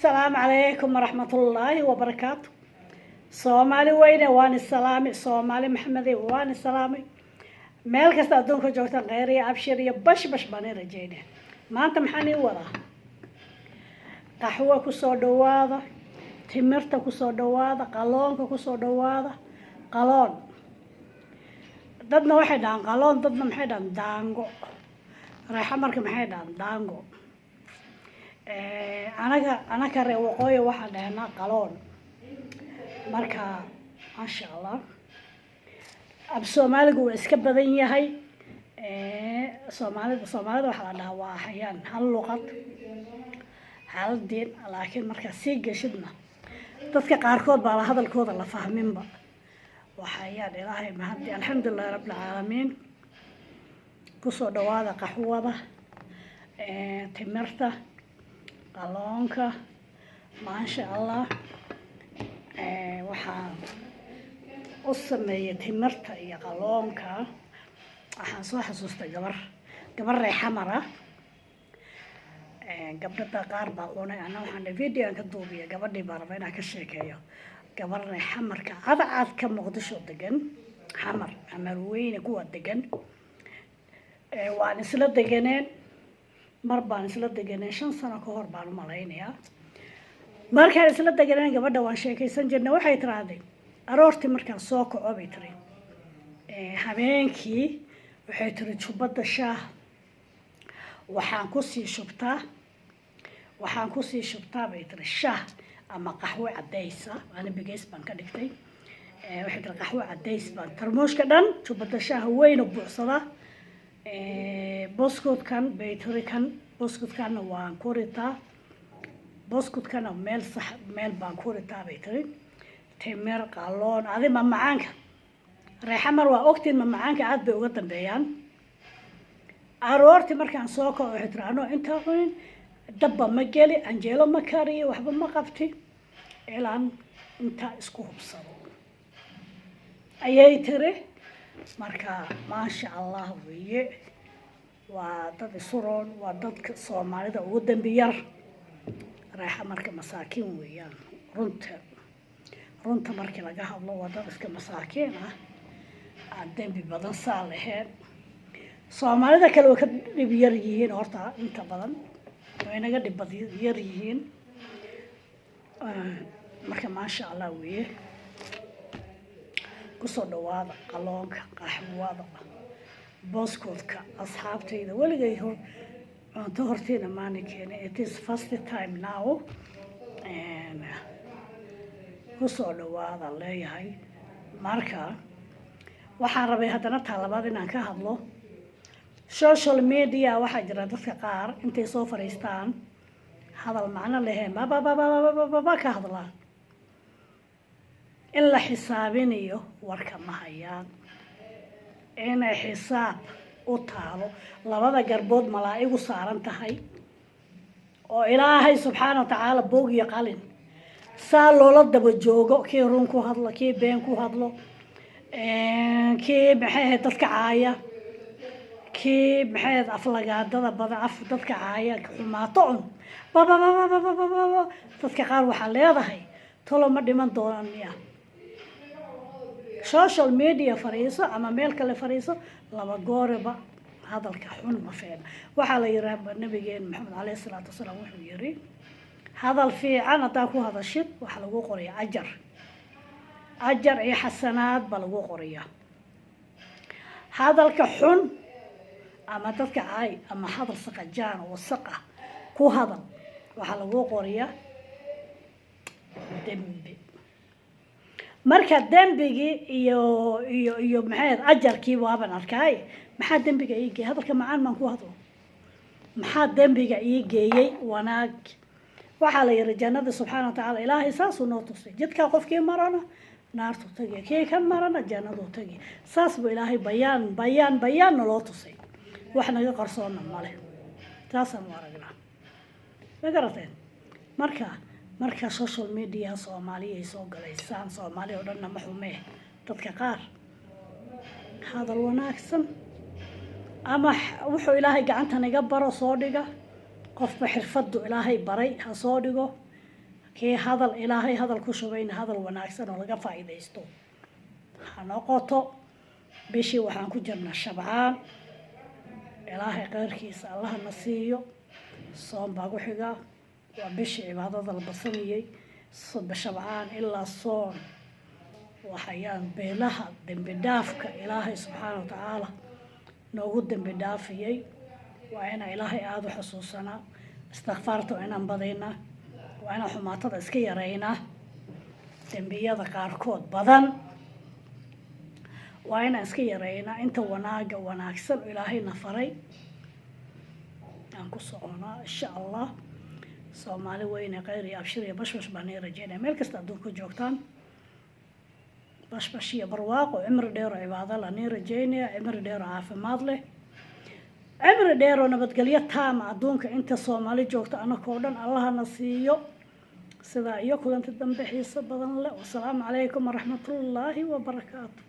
Asalaamu calaykum waraxmatullaahi wabarakaatu. Soomaali weyne, waan isalaamay. Soomaali Maxamede, waan isalaamay. Meel kasta adduunka joogtaan, kheyr iyo abshir iyo bash bash baan i rajeynaya. Maanta maxaan ii wadaa? Qaxwo kusoo dhawaada, timirta kusoo dhawaada, qaloonka kusoo dhawaada. Qaloon dadna waxay dhahaan qaloon, dadna maxay dhahaan daango. Reexa marka maxay dhahaan daango? Anaga reer waqooyi waxaan dhahnaa qaloon. Marka maasha Allah, af Soomaaligu waa iska badan yahay. Soomaalida waxaa la dhahaa waa xayaan hal luqad, hal diin, laakiin markaa sii geshidna dadka qaarkood baa la hadalkooda la fahminba. Waxayaan Ilaahay mahadi, alxamdulilahi rabbilcaalamiin. Kusoo dhawaada qaxwada, timirta, qaloonka, maasha Allah. Waxaan u sameeyey timirta iyo qaloonka, waxaan soo xasuustay gabar reexamar ah. Gabdhada qaar baa cunay, ana waxaan video aan ka duubiya. Gabadhii baa raba inaan ka sheekeeyo, gabar reexamarka cadcadka Muqdisho degan, Xamar, Xamar Weyne kuwa degan. Waan isla deganeen, mar baan isla deganeen, 5 sano ka hor baan umalaynayaa. Markaan isla deganeen gabadha waan sheekaysan jirnay. Waxay tiraahday, aroortii markaan soo kaco, bay tiri, habeenkii, waxay tiri, jubbadda shaah waxaan kusii shubtaa, bay tiri, shaah ama qaxwo cadaysa. Ani bigeys baan ka dhigtay. Waxay tiri, qaxwo cadays baan tarmuushka dhan jubbadda shaaha weyna buuxsadaa. Buskudkan, bay tiri, kan buskudkanna waan ku ritaa, buskudkana meel sax meel baan ku ritaa, bay tiri. Timir, qaloon, adi mamacaanka reexamar waa ogtiin, mamacaanka aad bay uga dambeeyaan. Aroortii markaan soo kaco, waxay tiri, anoo intaa cunin dabba ma geli, canjeelo ma kariyo, waxba ma qabti ilaan intaa isku hubsado, ayay tiri. Marka maasha Allah weeye, waa dad isuroon, waa dadka Soomaalida ugu dambi yar reexa. Marka masaakiin weeyaan. Runta markii laga hadlo, waa dad iska masaakiin ah, aan dembi badan saa lahayn. Soomaalida kale way ka dhib yar yihiin horta, inta badan way naga dhib bad yar yihiin. Marka maasha Allah weeye. Kusoo dhawaada qaloonka, qaxwada, boskodka. Asxaabtayda, weligay hor cunto hortiina maana keenay. It is first time now. Kusoo dhawaada leeyahay. Marka waxaan rabay haddana taa labaad inaan ka hadlo social media. Waxaa jira dadka qaar intay soo fadhiistaan hadal macno lahayn babababababa ka hadlaan. In la xisaabinayo warka ma hayaan, inay xisaab u taalo, labada garbood malaa'igu saaran tahay, oo Ilaahay subxaana wa tacaala boog iyo qalin saa loola daba joogo, kii run ku hadlo, kii been ku hadlo, kii maxay ahayd dadka caaya, kii maxay ahayd aflagaadada badan, af dadka caaya, xumaato un bababababababa. Dadka qaar waxaa leedahay, tolo ma dhiman doonaan miya? Social media fariiso ama meel kale fariiso, laba gooriba hadalka xun ma fiicna. Waxaa la yihaha, nabigeen Maxamed caleyhi salaatu wasalaam wuxuu yiri, hadal fiican haddaa ku hadashid, waxaa lagu qoraya ajar, ajar iyo xasanaad baa lagu qorayaa. Hadalka xun ama dadka caay ama hadal saqajaan oo wasaq ah ku hadal, waxaa lagu qorayaa dembi. Marka dembigii iyo maxay ahayd ajarkii waaban arkaay. Maxaa dembiga ii geeyey? Hadalka macaan maan ku hadlo, maxaa dembiga ii geeyey? Wanaag waxaa la yihi, jannada subxaana wa tacaala Ilaahay saasuu noo tusay. Jidkaa qofkii marana naartu tagi, kii kan marana jannaduu tagi. Saas buu Ilaahay bayaan bayaan bayaan naloo tusay, wax naga qarsoonna male. Saasaan u aragnaa, ma garateen? Marka social media Soomaaliya ay soo galaysaan, Soomaaliya oo dhanna ma xumee, dadka qaar hadal wanaagsan ama wuxuu Ilaahay gacanta naga baro soo dhiga. Qofba xirfadu Ilaahay baray ha soo dhigo. Kii hadal Ilaahay hadal ku shubayna, hadal wanaagsan oo laga faa'iidaysto ha noqoto. Bishii waxaan ku jirnaa Shabcaan, Ilaahay kheyrkiisa Allahna siiyo. Soon baa ku xiga, waa bishii cibaadada la badsanayay. Shabcaan ilaa soon waxayaan beelaha dembi dhaafka Ilaahay subxaana wa tacaala noogu dembi dhaafiyey. Waa inaan Ilaahay aada u xusuusanaa, istikfaarta waa inaan badaynaa, waa inaan xumaatada iska yaraynaa, dembiyada qaarkood badan waa inaan iska yaraynaa, inta wanaaga wanaagsan Ilaahayna faray aan ku soconaa, insha Allah. Soomaali weyne, kheyr iyo abshir iyo bashbash baan ii rajeynaya meel kasta adduunka joogtaan. Bashbash iyo barwaaqo, cimri dheer oo cibaado la nii rajeynaya, cimri dheer oo caafimaad leh, cimri dheer oo nabadgelyo taama. Adduunka inta Soomaali joogto anakoo dhan Allahana siiyo. Sidaa iyo kulanti dambe xiiso badan leh. Wasalaamu calaykum waraxmatullaahi wabarakaatu.